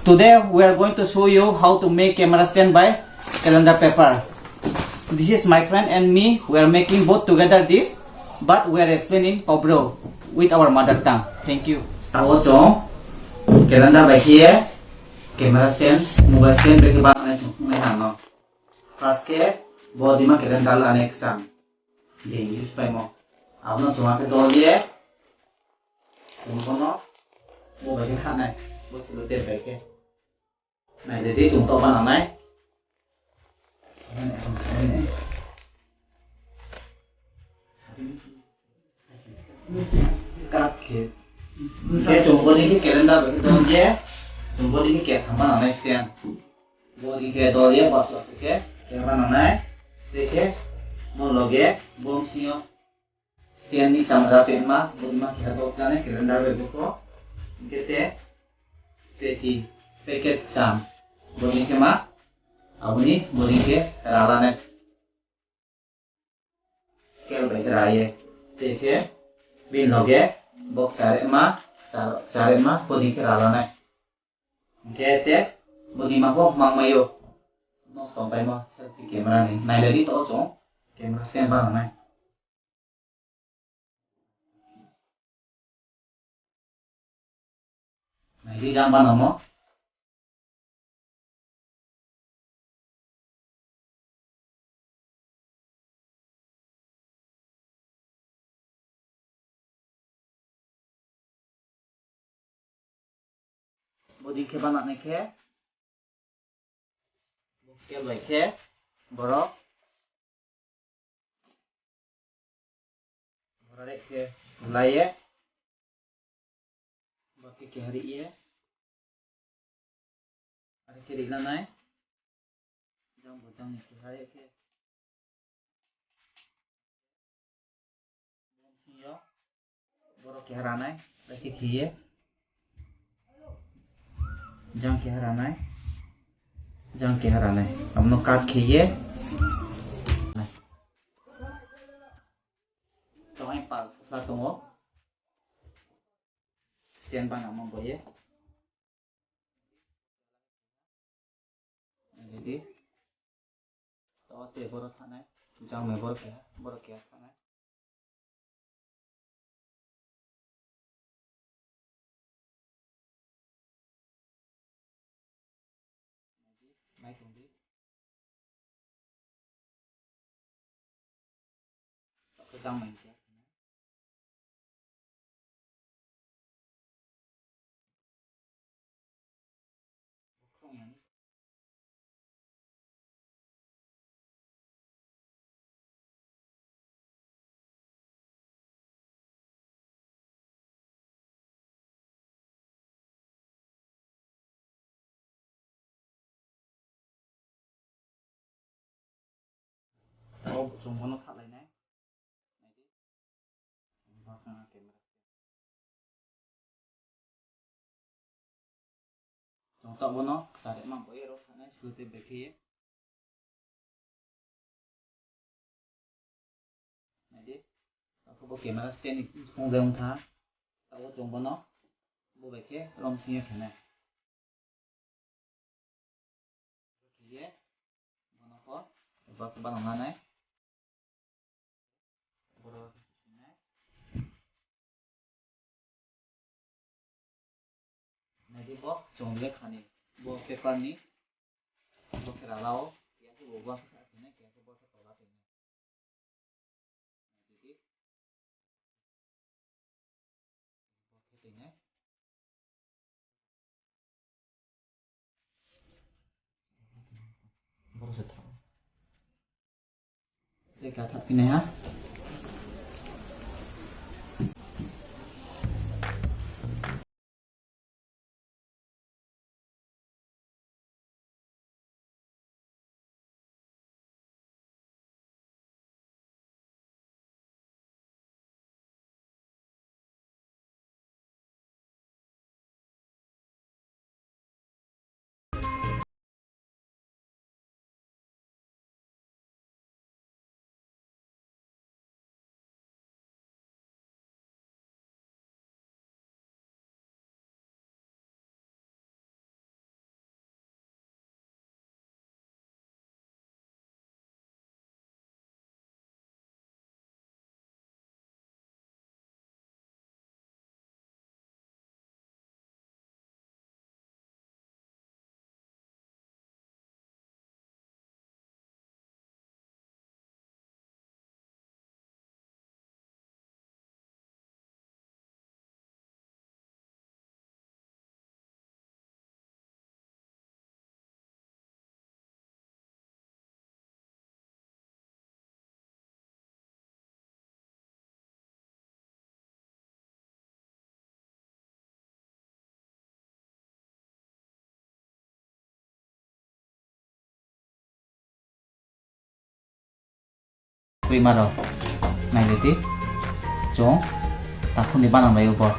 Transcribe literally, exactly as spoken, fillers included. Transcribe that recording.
Today we are going to show you how to make camera stand by calendar paper. This is my friend and me. We are making both together this, but we are explaining Kaubru with our mother tongue. Thank you. Taoh wo chung calendar bai khe ye camera stand, mobile stand bai khe banai chung nai nang no. First khe bo dima calendar la nai kcham. Bini use paimo. Abo no chung akhe dol ye. Chung bo no bo bai khe kha nai. Bo silo te bai khe. Nai le di chung to banang nai. Cut khe. Khe chung bo ni khe calendar bai khe dol ye. Chung bo ni khe ketham banang nai stand. Bo ni khe dol ye, bas bas khe, khe banang nai. Te khe, bo loge, bo bsing yo. Stand ni cham ra tengma, bo ni ma khe dol khe nai, calendar bai bo pho. Hing khe te, peti, packet cham. Bo ni khe ma, abo ni, bo ni khe, ra la nai. Scale bai khe ra ye. Te khe bini loge bo kcharema, kcharema, bo ni khe ra la nai. Hing khe te, bo ni ma bo mang mai ou. Nosto paimo selfie camera ni. Nai le di to chung camera stand banang nai. Nai di jang banangmo. Bo dei khe banang nai khe, bo scale bai khe, boro, boro re khe la ye, bo khe keha ri ye, are khe ri la nai, jang bo jang ni keha ye khe. Bo bsing yo, boro keha ra nai, bai khe khe ye. Jang keha ra nai, jang keha ra nai. Abo no cut khe ye. Tong hai pal sa tong ou. Stand banangmo bo ye. Nai di. To te boro thanai. Jang mai boro keha, boro keha thanai. Nai tong di. Tao khe jang mai khe. Tao chung bo no thahlai nai. Nai di. Bo khe camera. Chung taoh bo no kcharema bo ye ro thanai, silo te bai khe ye. Nai di. Tao khe bo camera stand ni song je ong tha. Taoh wo chung bo no, bo bai khe rom sing ye khe nai. Khe ye, bo no pho, bo khe banang la nai. Boro nai. Nai di bo, chung lekha ni, bo paper ni, bo khe ra la ou, keha khe bo, bo khe sa khe nai, keha khe bo khe tola khe nai. Nai di. Bo khe tui nai. Boro se tha. Tei ka thaphi nai ha. kroima rao. Nailai di. Chung takhu ni banang lai ou bo.